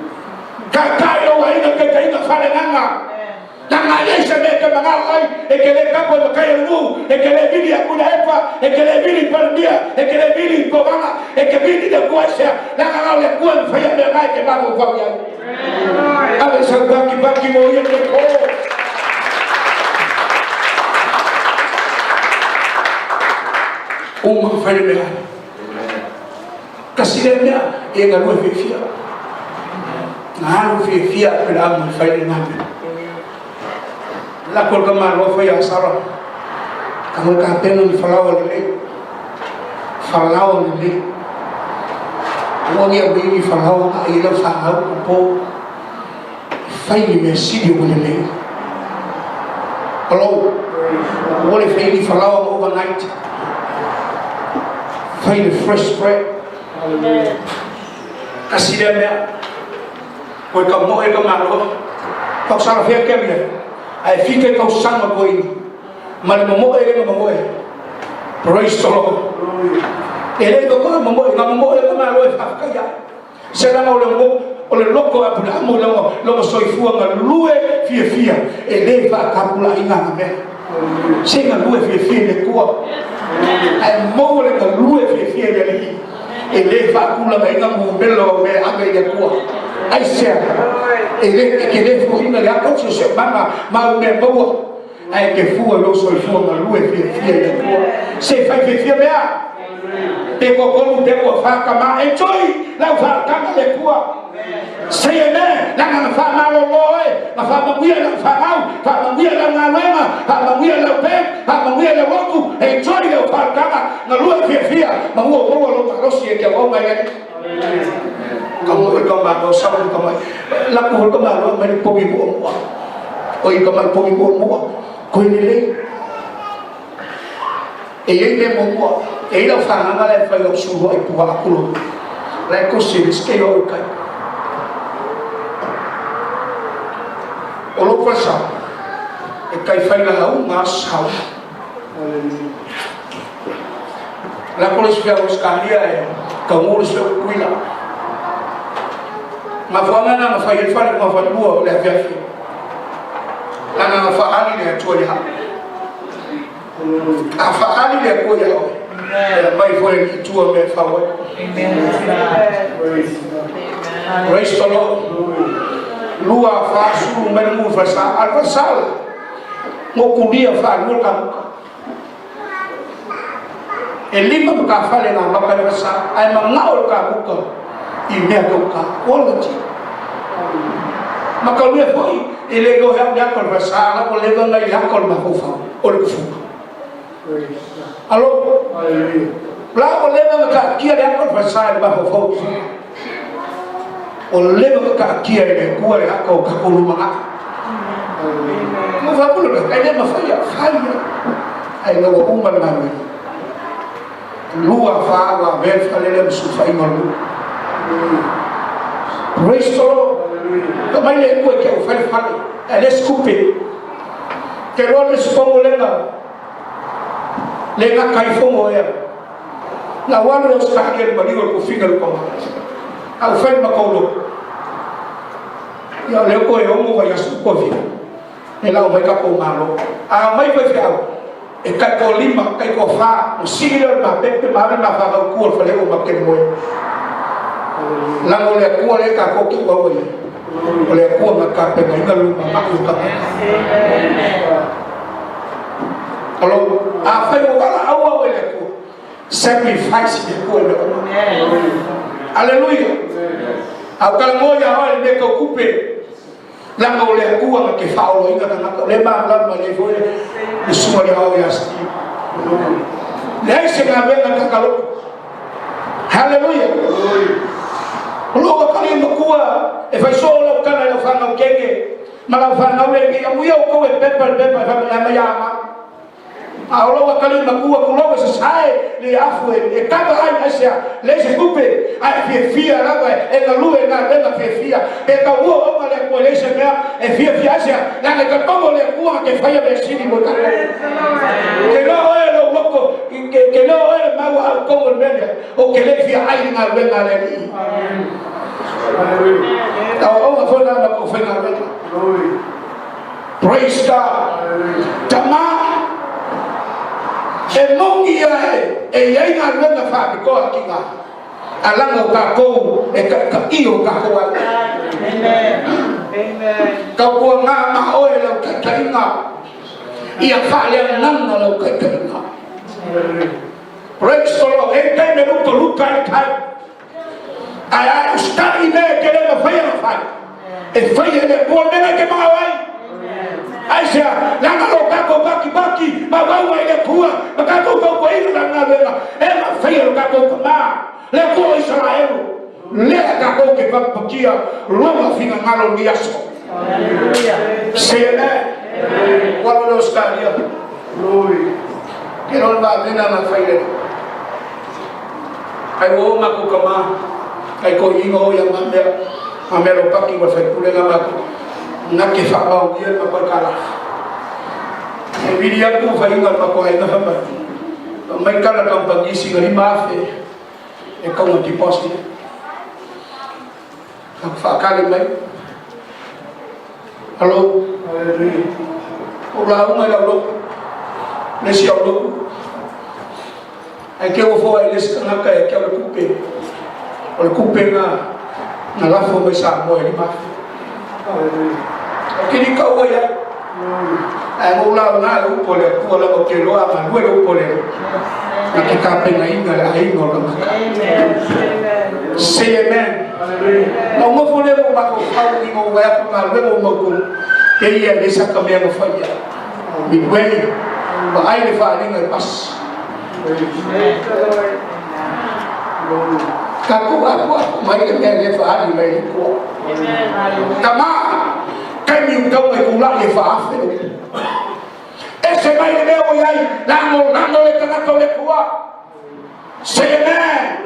Ka kai lo wa ina kai kai whale nganga. Langa ia se me ke mangao ai, e ke le kapo e makai lu, e ke le vili a kuna epa, e ke le vili palmia, e ke le vili kovanga, e ke vili le kua sea, langa ngau le kua mwhaya mea ngai ke mago wau ia. Ave sa baki baki mo ia te ko. Uma whaia mea. Kasi le mea, e ngā rua whiwhia. Ngā alu whiwhia pera amu whaia ngā mea. La kol ka malo whaia asara. Ka mo ka pena ni whalawa le lei. Whalawa le lei. Ua ngia wini whalawa ka i lau whahau ko po. Whai ni mea sili o le lei. Hello. Praise God. Ua le whai ni whalawa overnight. Whai le fresh bread. Hallelujah. Kasi le mea. Koe ka moe ka malo. Kau sara whia kia mea. Ai fika kau sanga koe ina. Ma le momoe le momoe. Praise the Lord. Glory. E le ko ka momoe, ngā momoe ka malo e whawhakaia. Se langa o le mo, o le loko a pula amo longo, longo soifua ngā lue fia fia. E le whakapula i ngā mea. Hallelujah. Se ngā lue fia fia le kua. Ai maua le ngā lue fia fia le lihi. E le whakula ngai ngā mumelo o mea anga i le kua. Ai sea. E le e ke le fuhina le ako se se mama mau mea maua. Ai ke fua lo soifua ngā lue fia fia le kua. Se whai fia fia mea. Te kokolu te kua whakama. Enjoy lau whakanga le kua. Say amen. Langa nga whamalo loe, nga whamanguia lau whangau, whamanguia lau ngā whamanguia lau pen, whamanguia lau loku. Enjoy lau whakanga, nga lua fia fia, ma ua maua lo marosi e kia wau mai ai. Ka mo ka malo sa ka mai. La ko ka malo mai pogi mo mo. Oi ka mai pogi mo mo. Ko ni le. E ei me mo mo. E lau whanganga le whai o suru ai puha akulo. Le ko se ske o kai. O lo pasa e kai whai la hau ngā sau. Hallelujah. La ko le sfia o skalia e ka ngō le sfia o kuila. Ngā whanganga ngā whai e whare ngā whanua o le awhiawhi. Langa ngā whaali le atua i hau. Glory. A whaali le atua i hau. E mai fo e ki tua me whawai. Amen. Praise God. Praise the Lord. Glory. Lua whaasuru mai ngu whasa. Al whasala. Ngō kulia whaalua ka muka. E lima matafale na amata ai le falesa ae manao le kamuta i mea tauta quality. Matalia foi e le iloa e au le ata o le falesa a la ua leva ona i le ata o le mafaufau o le tufuga. Alo, la ua leva ona taatia le ata o le falesa i le mafaufau o le tufuga. Ua leva ona taatia e le Atua le ata o tatou lumanai. Ua faapula le ai le mafai a fai ai ina ua uma le galuega. Lua fa ua avea le fale lea ma sulufaiga o le nuu. Praise the Lord. Ka mai le Atua ke au fai le fale. Ae le se tupe. Ke loa le isi fono lena. Le gata ai fono ea. Na ua alu le Ausetalia i le maliu o le tofiga i le Koma. A ua fai le matou lotu. Ia o lea toe ono vaiaso toe fia. E lau mai tatou Malo. A omai faifeau, e taitoalima, taitoafa, ona sii lea o le mapepe ma ave le mafanau i tua o le faleua ma te moe. Leaga o le Atua lea tatou te auau ai ai. O le Atua na tapenaina le lumanai o tagata. Alo, afai ua valaau au e le Atua, sacrifice i le Atua i mea uma. Aleluia. A ou talanoa ia oe i le mea tau tupe, leaga o le Atua na te faaoloina tagata, o lea e malamalama lelei foi le susuga i le Ao ia Steve. Leai se galuega takalou. Haleluia. O lou atalii matua e fai soo lau tala i lau fanau kene ma lau fanau le nei amuia outou e pepa le pepa e fai mai ama ia ama. A o lou atalii matua tulou e sasae le afu e kava ai aisea leai se tupe ae fiafia lava e galue i galuega fiafia pe taua ona le Atua e leai se mea e fiafia aisea leaga e talitonu le Atua na te faia mea sili mo tatou. Ke loa oe lou loto ke loa oe le mau a outou o le mea lea ou te le fia ai i le galuega a le Alii. Tauauna foi la ma kou faigaluega. Praise God. Tama, e moni ia e i ai galuega faapitoa ki ngā alaga o tatou e taʻitaʻi o tatou aiga. Tautua ngā ma oe lau taitaiga, ia faaleagaga lau taitaiga. Praise the Lord. E taime luto luta ai tai. Ae a usitai i mea e te le mafai ona fai, e fai e le Atua le mea na e te manao ai. Aisea? Leaga lo tatou bakibaki ma uaua i le Atua ma tatou tautuaina lana galuega, e mafai e lo tatou Tama, le Atua o Isaraelu, lea tatou te pakipakia lona finagalo i lenei aso. Say amen. Ua alu le Ausetalia. Ke loa le vavena na fai lena. Ai ua o makou kama, ai toeaiina o ia ma mea, ma mea lopaki ma le faipule na matou, na te faamaonia le matou aitalafu. E vili atu faiga le matou aiga fai mai, aumai tala kamupani sina 5,000 e tau na deposit ai. Aku faakali mai. Hello. O lauga i lau lotu. Le isi au lotu. Ae te ua foai le isi tagata e te au le tupe. O le tupe na na lafo mai Samoa e 5,000. O te ni kaua ia. Ae mo lauga le upu o le Atua lava ou te iloa a galue le upu o le na te tapenaina le aiga o tagata. Say amen. Na ou nofo lea ma ou mafaufau ina ua vaai atu i galuega ua mautonu, kei ia e leai saka mea na fai ai. Midway, vaai le faaaliga i pasi. Tatou apoapo mai le mea lea e faaali mai le Atua. Tama, taimi ua tau mai tulai e faaafe le upu. Ese mai le mea ua i ai, lagolago le tagata o le Atua. Say amen.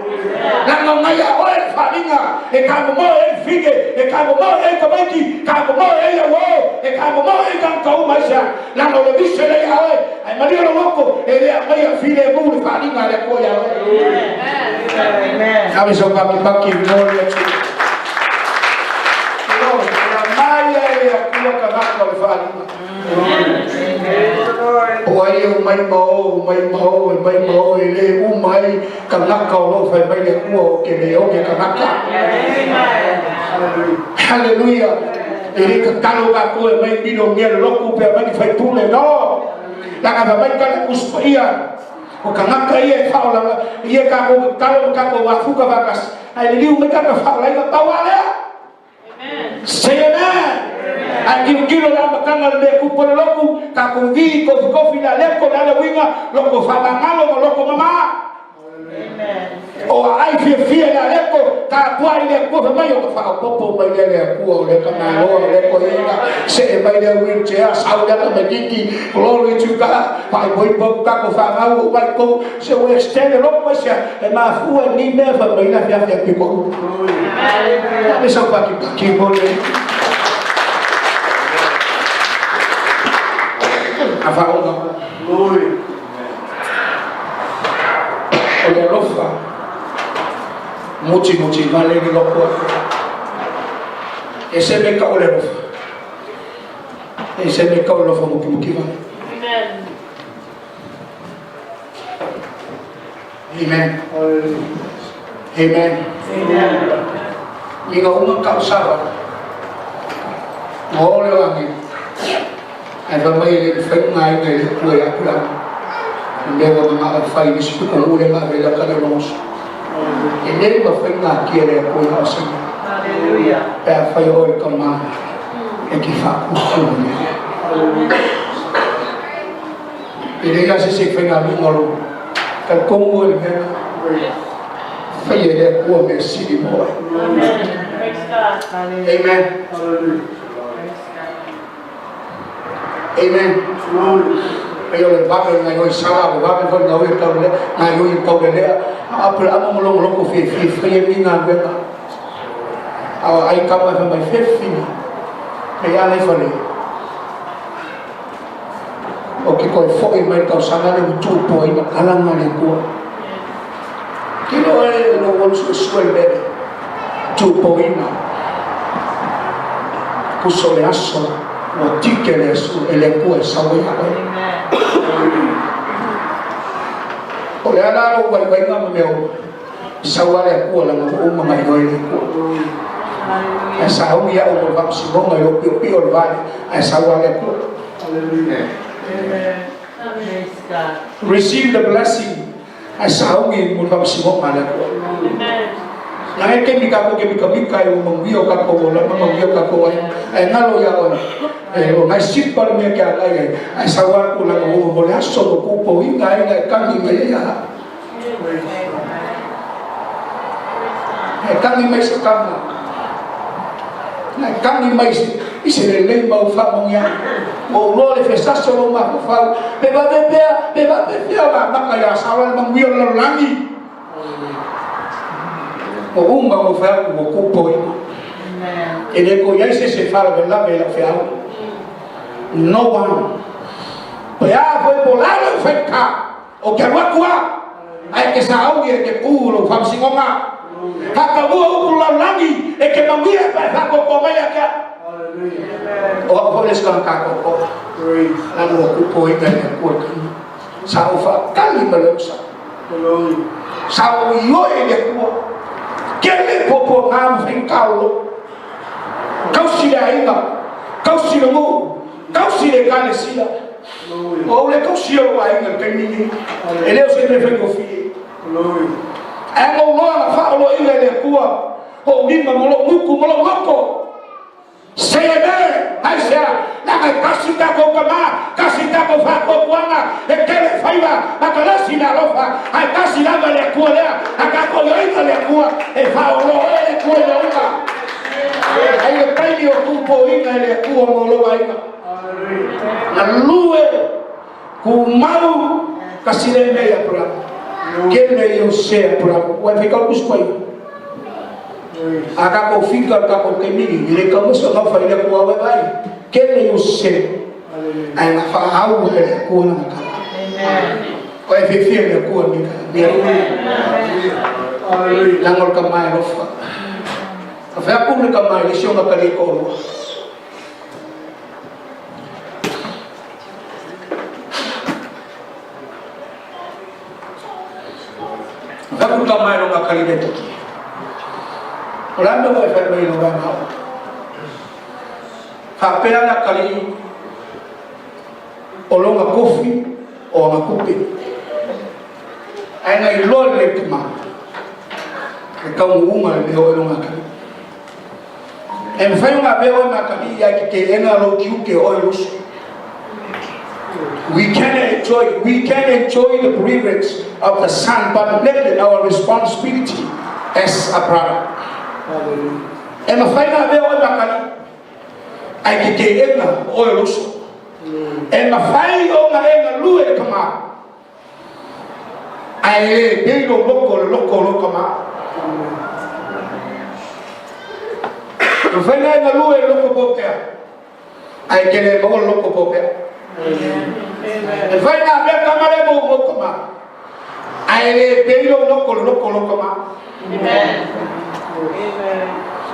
Leaga mai ia oe le faaaliga e tamomoe ai le fine, e tamomoe ai tamaiti, tamomoe ai auo, e tamomoe ai tagata uma aisea? Leaga o le vise lea ia oe, ae malie lou loto, e le aumaia filemu le faaaliga a le Atua ia oe. Ave sau pakipaki mo le Atua. Ola mai e le Atua tagata o le faaaliga. O ai e omai ma o, omai ma o, omai ma o, e le uma ai tagata o lo o fai mai le Atua ou te le oge tagata. Haleluia! E le tatalo tatou e aumai milionea le lotu pe aumai ni faipule, no! Leaga fai mai tala Tusi Paia, O tagata ia e faaolaga ia tatou tatalo ma tatou afuga faatasi, ae liliu mai tagata faaolaina, pau lava lea. Say amen. Ae tilotilo i le amataga o le mea e tupu ai le lotu, tatou vi, kofikofi le aleko, le a le uiga, loto faamagalo ma loto mama. O aai fiafia i le aleko, tapuai i le Atua, fai mai, ona faaopoopo mai lea e le Atua, o lea tamaloa, o lea toeaina, see mai lea wheelchair, sau lea tamaititi, glory to God, faaipoipo atu tatou fanau, oo mai totonu, se ua extend le lotu aisea, e mafua i lenei mea fai mai le afiafi a pito. Ave sau patipati mo le afaoga. O le alofa muti muti vale le loko ai. E se me ka o le alofa. E se me ka o le alofa muti muti vale. Amen. Amen. Ina uma kau sava. Ma o le langi. Ae fai mai e le mafai ona aiga i le Atua ia Apulama. Le mea ua manao e fai i le isi pitonuu lea na ave ai laka le logosa. E le mafai ona atia e le Atua ina o sina. Pe afai o oe le tama e te faaputu i mea. E leai la se isi e faigaluega o lou talitonu oe i le mea lena. Faia e le Atua mea sili mo oe. Amen. Amen. Pei o le vave o nai oi sala, o le vave foi na oi taulelea, nai oi taulelea. A Aperahama ma lona loto fiafia e fai ai lenei galuega. A o ai kama e fai mai, Fefina, pei a lai fale. O ke toe foi mai le tausaga lea ua tuupoaina alaga a le Atua. Tino e lo ua suesue le mea lea, tuupoaina. Puso o le aso ua tike le aso e le Atua e sau ai ia oe. O le a la lou vaivaiga ma mea uma, sau lava le Atua leaga ua uma ona ioe le Atua. Ae sauni au mo le faamasinoga i lou piopio o le vale, ae sau lava le Atua. Receive the blessing ae sauni mo le faamasinoga a le Atua. Leaga e taimi tatou te mitamita ai ua manuia o tatou ola ma manuia o tatou aiga, ae galo ia oe, e o nai sipa le mea e te agai ai, ae sau lava le tulaga ua mo le aso ua tuupoina ai na e tagi mai ai a. E tagi mai se tama, na e tagi mai i se lelei ma ou faamanuiaga. Ua ou loa le fesaso o lou mafaufau, pe vave pea, pe vave pea ona amata ia Saola le manuia o le lalolagi. Ua uma ona ou fai atu ua tuupoina. E le toe i ai se isi e faalavelave i lau feau. No one. Pe a foi po o le a lou faigata, Ou te alu atu a, ae e te sauni e te ku lou faamasinoga. Faataua upu lalolagi e te manuia pe a e faatoatoa mai ia te au. O au foi le isi tagata atoatoa. Lana ua tupoina e le Atua le taimi. Sa ou faatali ma le onosai. Sa ou ioe i le Atua. Tele puapuaga ma faigata o lou. Tausi le aiga, tausi le nuu, tausi le ekalesia. O au le tausia o lou aiga i le taimi lenei. E le o se mea faigofie. Ae na ou loa na faaoloaina e le Atua ou lima ma lou gutu ma lou loto. Say amen! Aisea? Leaga e tasi tatou tama, tasi tatou faatuatuaga, e tele faiva ma talasi le alofa, ae tasi lava le Atua lea, a tatou ioiga le Atua, e faaoloa oe le Atua i le uga. Ai le taimi o tuupoina e le Atua mo lou aiga. Galue, tumau, kasi le mea i Aperama. Kele i o se Aperama. Ua e faitau tusi koe. A tatou fika le tatou taimi i le tau se ngau fai le Atua ua e vai. Kele i o se. Ae na whaahau e le Atua lana tala. O e fiafia le Atua ni ka mea. Leaga o le tama e alofa. A fai atu le tama i le isi ona tali e toalua. A fai atu le tama i lona tali le tiki. O le a le mea ua e fai mai i lou vaega o? Faapea le atalii o lona tofi o ana tupe. Ae na iloa lelei tama le taunuuga le mea o e loga atalii. E mafai ona avea oe ma atalii ae te teena lou tiute o oe le uso. We can enjoy, we can enjoy the privilege of the son but neglect our responsibility as a brother. E mafai ona avea oe ma atalii ae te teena o oe le uso. E mafai ona e galue le tama Ae le pei lou loto le loto o lou tama. E mafai ona e galue i le loto popea, ae e te le maua le loto popea. E mafai ona avea tama lea mo lou tama, ae le pei lou loto le loto o lou tama.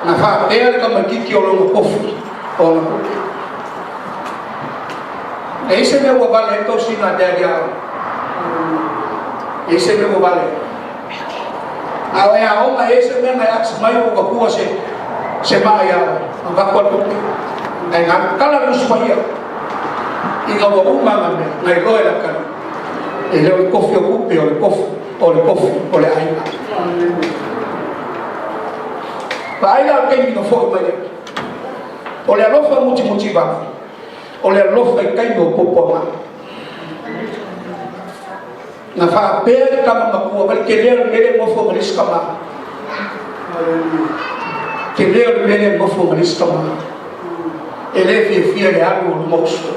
Na faapea le tamaititi o lona tofi o ona tupe. E i ai se mea ua vale ai tausiga a daddy a oe? E i ai se mea ua vale ai? A o e aoga, e i ai se mea na e atimai ua vatua se, se maa ia oe, avatu a le tupe. Ae na kala le Tusi Paia, ina ua uma ana mea, na iloa e le atalii, e le o le tofi o tupe, o le tofi o le tofi o le aiga. Vaai la o le taimi na foi mai ai. O le alofa mutimuti vave, o le alofa i taimi o puapuaga. Na faapea le tama matua, ma le tele o le mea lea nofo ma le isi tama. Tele o le mea lea nofo ma le isi tama. E le fiafia le alu o luma uso.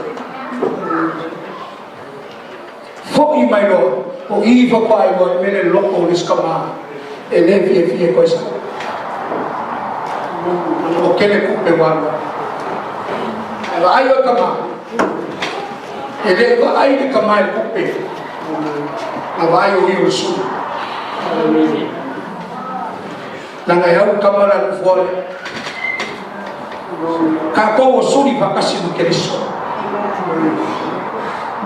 Fo'i mai loa, o i faatoa iloa ai mele loko o le isi tama e le fiafia e toe sau. Ua tele tupe ua alu ai. Ae vaai oe tama, e le vaai le tama i le tupe, na vaai o i o le suli. Leaga e au tama le alu lea. Tatou o suli faatasi ma Keriso.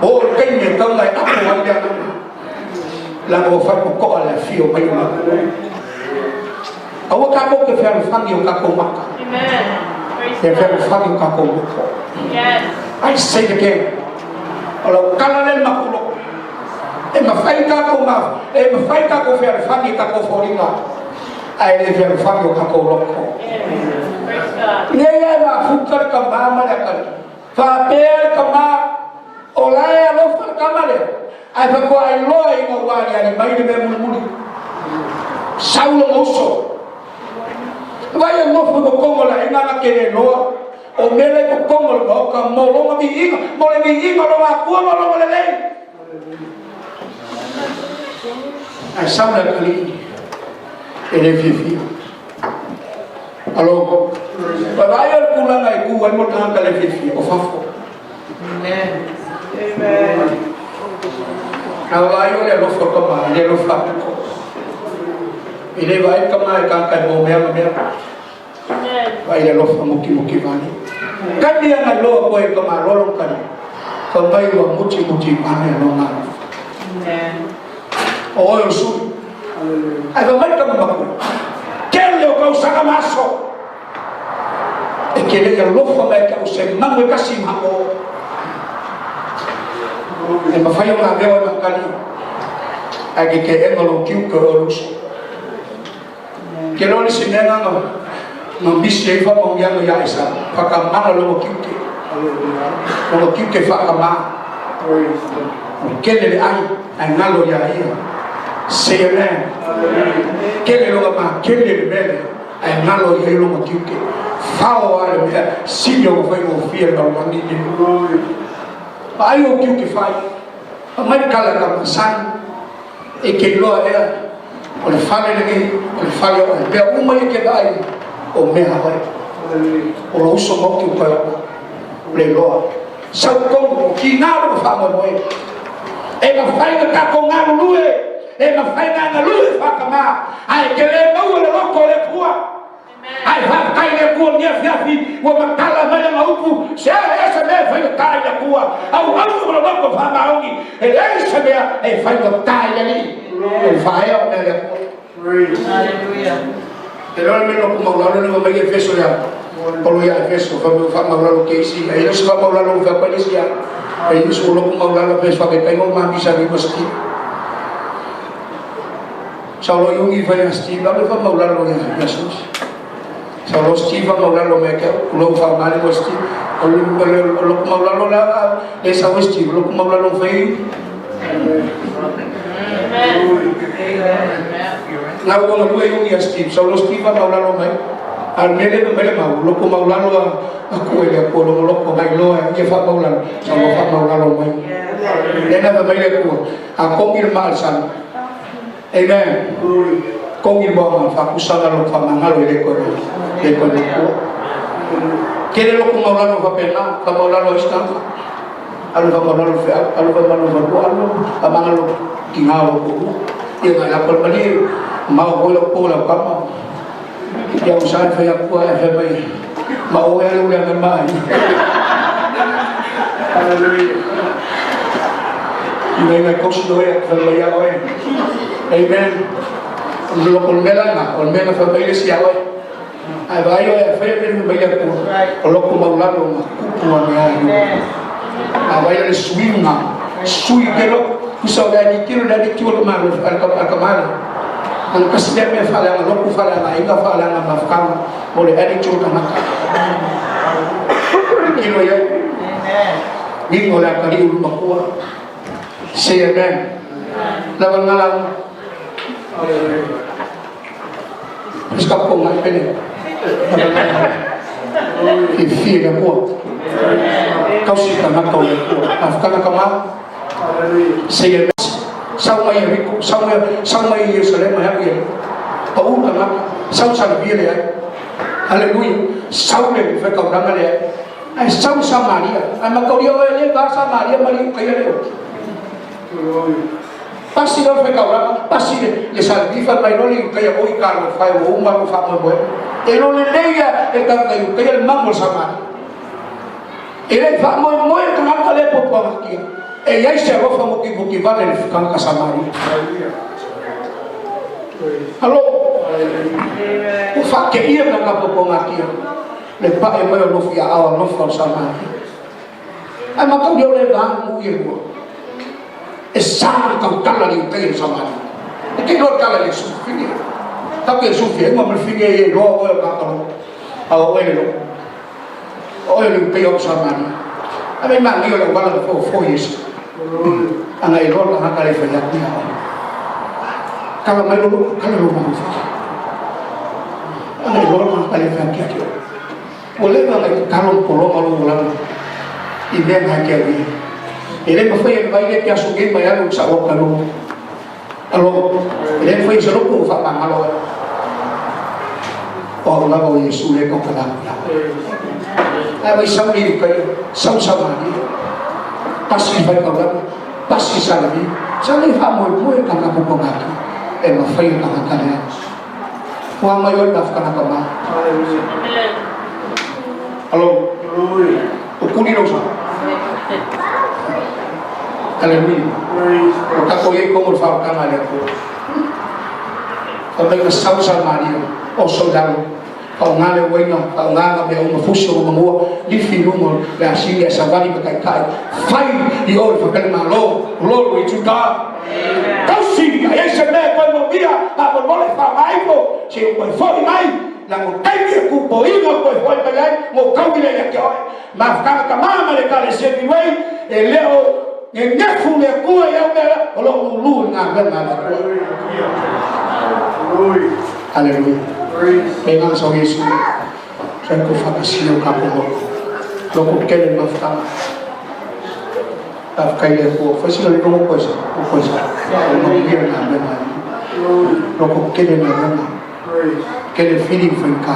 O le taimi e tau e apo ai le agaga. Leaga ua fai totoa le afio mai o le Aua tatou te fealofani o tatou maka. Te fealofani o tatou loko. I say it again. O lau tala lea i le matou loto. E mafai tatou ma e mafai tatou fealofani i tatou foliga ae le fealofani o tatou loto. Nei ae mafuta le tama ma le atalii. Faapea le tama o la e alofa le tama lea ae faatoa iloa ina ua aliali mai le mea mulimuli. Sau lona uso. Vai e nofo i totonu o le aiga na te le iloa o mea la i totonu o le maota mo lona viiga, mo le viiga o lona Atua ma lona lelei. Ae sau le atalii e le fiafia. Alo, vaai o le tulaga e tu ai mo le tagata le fiafia, o fafo. Amen. Amen. A vaai o le alofa o tama, e le alofa apito. E le vaai tama e tagata e mo mea ma mea. Vaai le alofa mukimuki vale. Kani ana loa koe ka malolo kani. Fa mai ua mutimuti vale longa alofa. Amen. O oe o le suli. Ae fa mai tama matua. Kele o tausaga ma aso. E te le alofa mai te au se manu e kasi ma o. E mafai ona avea oe ma atalii. Ae ke te ega lou tiute o oe o le uso. Ke loa le isi mea na na misi ai faamauniaga ia Aisa, whakamana lona tiute. Lona tiute whakamā. O kele le ai, ai ngalo ia ia. Say amen. Kele lona mā, kele le mele, ai ngalo ia i lona tiute. Whao a le mea, sili o whai o fia le lalolagi ni. Ma ai o tiute whai. Ma mai kala ka masani. E te iloa ea, o le fale lenei, o le fale o oe. Mea uma ia e te vaai, o mea a oe. O lou uso maoti ua toe ola. Le iloa. Sau tonu, o kina lona faamoemoe. E mafai ona tatou galulue, e mafai ona galue faatamā, ae te le maua le loto o le Atua. Ae faafetai i le Atua i lenei afiafi ua matala mai lana upu, se a se mea e faigata i le Atua, auauna ma le loto faamaoni, e leai se mea e faigata i le Alii. O le faaea o mea a le Atua. Hallelujah. E loa le mea na maulalo le mai Efeso ia Paulo ia Efeso fa me fa maulalo ke isi e le fa maulalo fa pa isi ia e isi o loko maulalo fe fa ke kai mo ma misa ni maski. Saulo iugi fai a Steve, alu faamaulalo ia Susi. Saulo Steve faamaulalo mai ke au, lou faamale mo Steve. O loko maulalo la le sau Steve, loko maulalo fai. Ngau ko ngalue iugi a Steve, Saulo Steve faamaulalo mai. Al mele no mele mau, loko maulalo a aku e le aku longo loko ngai loa ia faamaulalo, Saulo faamaulalo mai. Lena fa mai le kua, a kongi le maal sana. Amen. Kongi le moa fa kusanga lo fa mangalo ile ko le ko le ko. Kele lo ko maulalo fa pena, fa maulalo istanga. Alu fa maulalo fe alu fa maulalo fa lu alu fa mangalo ki ngao ko. Ia ngai la pal mali mau ko lo ko la kama. Ia usan fa ya ku e fa mai. Ma o e le ngai mai. Hallelujah. Ngai ngai ko si e fa mai ya oe. Amen. Lo ko mela na, o mela fa mai le si oe. Ai vai oe fa me mai le ku. O lo ko maulalo ma kupu a mea ai. A vai le suinga. Sui ke lo kusa o ni kilo le ni kilo ma lo al ka al ka mala. Ang kasi le me fa la lo ku fa la inga fa la ma fa mo le ani chu ka maka. Kilo ya. Ni ko la kali ulu makua. Say amen. Lawan ngalang. Hallelujah. Iska ko ngai pele. I fia le kua. Kau si ka ngaka o le kua. Afkana ka ma. Hallelujah. Say amen. Sau mai Rico, sau mai sau mai Yerusalem mai ia. Pau ka ngaka. Sau sa le le ai. Hallelujah. Sau le fe kau ranga le ai. Ai sau Samaria. Ai makau ia le va Samaria mali kai le. Glory. Pasi lo fe kau ranga, pasi le le salvi fa mai lo le kai o i ka lo fa o uma lo fa mo mo. E lo le leia e ka kai kai le mango Samaria. E le fa mo mo e ka le po po kia. E iai se alofa mo ki mo ki vale le ka Samaria. Hallelujah. Praise. Alo, Hallelujah. o fa ke ia ka ka po po ngakia. Le pa e mai o lofi a awa lofa o Samaria. Ai makau leo le va mu ia ua. E sa kau tala ni kai Samaria. E ke lo tala le su fini. Ta ke su fi ngam fini e lo o ka ka lo. A o e lo. O e le kai o Samaria. A me mangi o le wala fo fo yesu. Glory. Anga i lola haka le whai aku ia. Kala mai lo kala lo mau fa. Anga i lola haka le whai aku ia. O le nga i kalo polo malo ulang. I mea nga kia ui. E le mawhai e vai le kia suke mai alu sa o kalo. Alo, e le mawhai sa loko wha mangalo. O au lava o Yesu le kau kala ia. Ai vai sau ni kai, sau sau mani. Pasi whai kau lava, pasi sa lavi. Sa le wha moe moe ka ngā pupo ngaki. E mawhai o tangata lea. Ua mai o naf kana ka ma. Hallelujah. Alo, Glory. o kuni lo sa. Hallelujah. Praise. O kako ye kongo wha kanga le ko. Ka mai ka sau sa Maria, o soldado. Ka o ngā le wainga, ka o ngā ngā mea uma fusi o mangua, li fi lungo, le asili a savali ma kai kai. Fai i o le whakale malo, glory to God. Tausi, a ese mea koe mo mia, a mo mole wha mai mo, se o koe fori mai, la mo taimi e kupo inga koe fori mai ai, mo kauile ia ke oe. Ma whakanga ka mama le kare se mi wei, e leo nge ngefu le kua i au mea, o lo ulu ngā mea ngā le kua. Glory. Hallelujah. Praise. Me ngā sau Yesu, sa ko whakasio ka po loko. Loko kele mafutanga. Whakaile kua, whaisila le rongo koe sa, o koe sa. O manuia ngā mea ngā. Glory. Loko kele ngā mea ngā. Praise. Kele whiri whaika.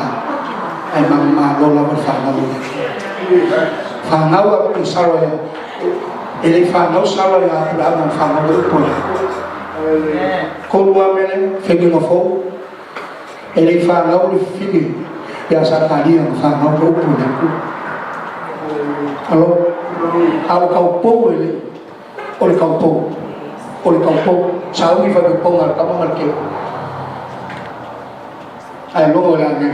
Ai ma lo lava whanau ia. Whanau a pui saro ia. E le whanau saro ia apula ama whanau e upo ia. Hallelujah. Kolua mele, whengi ngā fō. E le whanau le whiri. Ia sa kalia ngā whanau e upo ia ku. Hallelujah. Alo, Glory. au kau pō e le. O le kau pō. O le kau pō. Sa ui whanau pō ngā kama ngā keo. Ai longo le ane.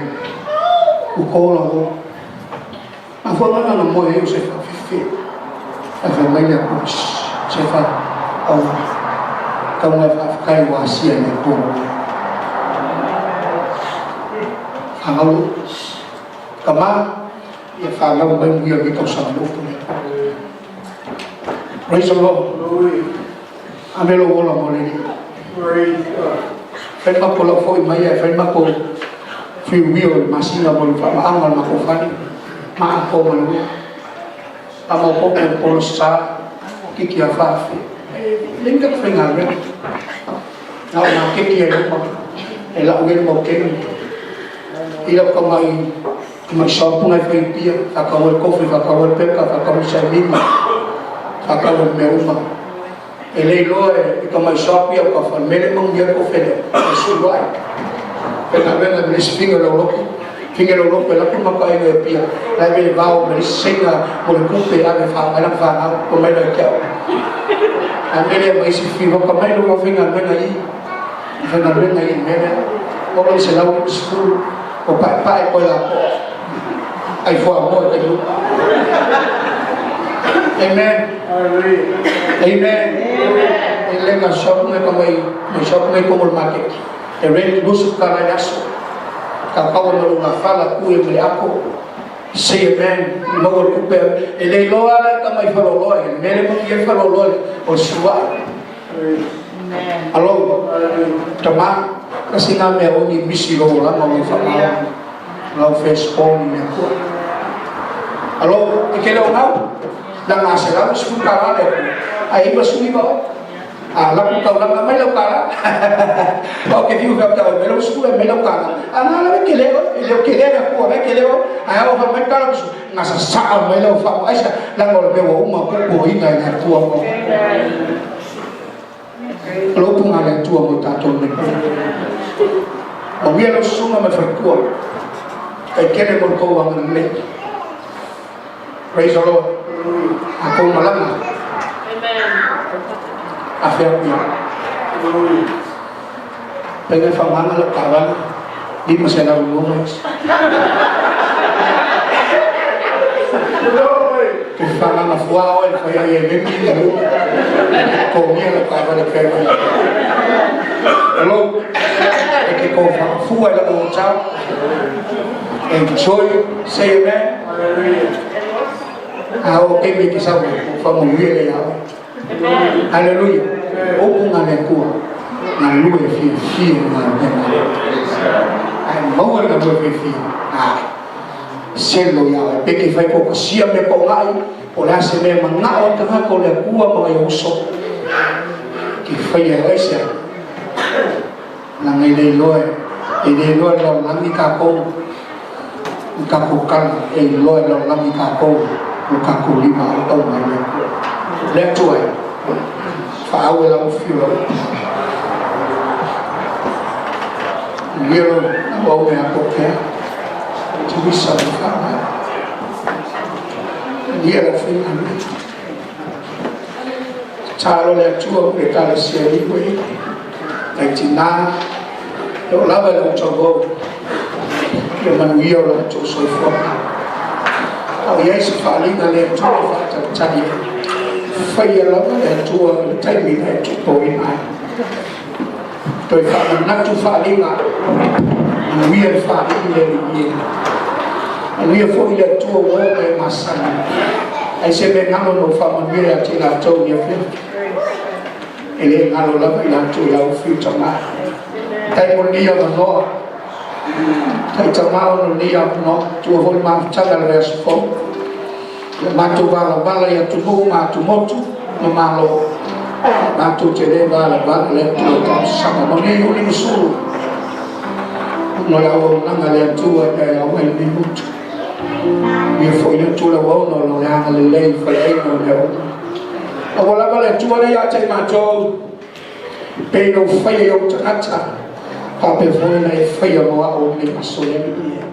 U kōla o. A fua ngana na moe e o se wha whiwhi. A wha mai le aku. Se wha. Au. Kau ngai wha whakai wa asia le pō. Fanau lou. Tama, ia fanau mai manuia lenei tausaga i upu lea. Praise the Lord. Glory. Ame lou ola mo le Alii. Praise God. Fai le matou lau foi mai ae fai le matou fiuia o le masina mo le faamaaga o le matou fale. Ma apo ma le ua. Faamaopoopo le polo sa kiki a faafe. E leai ni tagata faigaluega. Na o maketi ai uma e lau ai le mau keni. I lau tamai tamai shop na e fai i Apia, faatau ai le kofi, faatau ai le pepa, faatau ai le saimima, faatau ai ma mea uma. E le iloa e tamai shop ia o ka fale mele manuia ai kofe lea, e sulu ai. Faigaluega ma le isi figa lau lotu, figa lau lotu e alu atu le mataina i Apia, la e vele vao ma le isi seina mo le tupe e ave e faaoga ai lana fanau, ua mai loa ia te au. A mea lea ma isi fiva, ka mai lou faigaluega i i, faigaluega i le mea lea. Ola i 150, o paepae koe lapoa. Ai fuamoa i taimi uma. Amen. Amen. E le ga shop ngai ka mai mai shop ngai ko mo market. E rent lusu ka lai aso. Ka kawa ma lunga fala ku e mele ako. Say amen. Maua le kupe. E le iloa la ka mai faloloa. E mele mo ia faloloa o suai. Amen. Alo. Tama. Kasi nga mea o ni misi lo lama o wha lau firstborn i mea kua. Alo, e ke leo ngau, na ngā se lau sefulu kālā le Atua. Ai 99 oe. A laku taulaga mai lau kālā. O ke fiu fea tau mai lau sefulu e mai lau kālā. A ngā lawe ke leo, e leo ke lea le Atua, ke leo, ai au fa mai kālā kusu, ngā sa saa mai lau fa aisa, langa o le mea ua uma kuku o ina i le Atua mo. O le upu ngā le Atua mo tātou nei. Manuia lau susuga ma le faletua. Tai tele mo le tou agalelei. Praise the Lord. A tou malaga. A fea ku ia. Pega e whaamaanga lau taavale, 500 isi. Ke whaamaanga fua oe le whai ai e memi le luma. Togia lau taavale pega mai. Hello. E ke kou whakafua i lau hotel. Enjoy. Say amen. A o ke me ke sau o whamanuia le ia oe. Haleluia. Upu nga le Atua, galue fiafia i le galuega. Ae maua le galue fiafia, a selo ia oe. Pe ke fai po ka sia mea paogai, po o le a se mea e manao ai le tagata o le Atua ma nai uso. Ke faia e oe se a. Leaga e le iloa e le iloa e le lalolagi tatou i tatou tala, e iloa e le lalolagi tatou lo tatou lima auauna i le Atua. Le Atua e, faaau e lau afio lau upu. Manuia lou auauna ia Tokea, Tuisa ma whanau. Manuia lau faigaluega. Tatalo le Atua mo le Ekalesia i Niue, nai tinā, e oo lava i le utauvou, ia manuia o latou soifuaga. A o i ai se faaaliga a le Atua e faatalitali ai, faia lava le Atua i le taimi na e tupoina ai. Toe faamanatu faaaliga, manuia le faalii le Alii e. Manuia foi le Atua ua oo mai e masani. Ai se mea galo na ou faamanuia ia te i latou i afiafi. E le galo lava i latou i au fiu tama. Tai mo lenei avanoa. Tai tama ona o lenei avanoa. Tua foi le mafutaga i le vaiaso fou. Ia matou valavala i atunuu ma atumotu ma Malo. Matou te le valavala le Atua talosaga. Manuia Iuli ma Sulu. Ona o le auaunaga a le Atua e au ai lenei motu. Ia foi le Atua le auauna ona o le agalelei i faleaiga o mea uma. Aua lava le Atua lea ia te i matou, pei na ou faia i ou tagata, faapea foi ona e faia mo au i lenei aso le Alii e.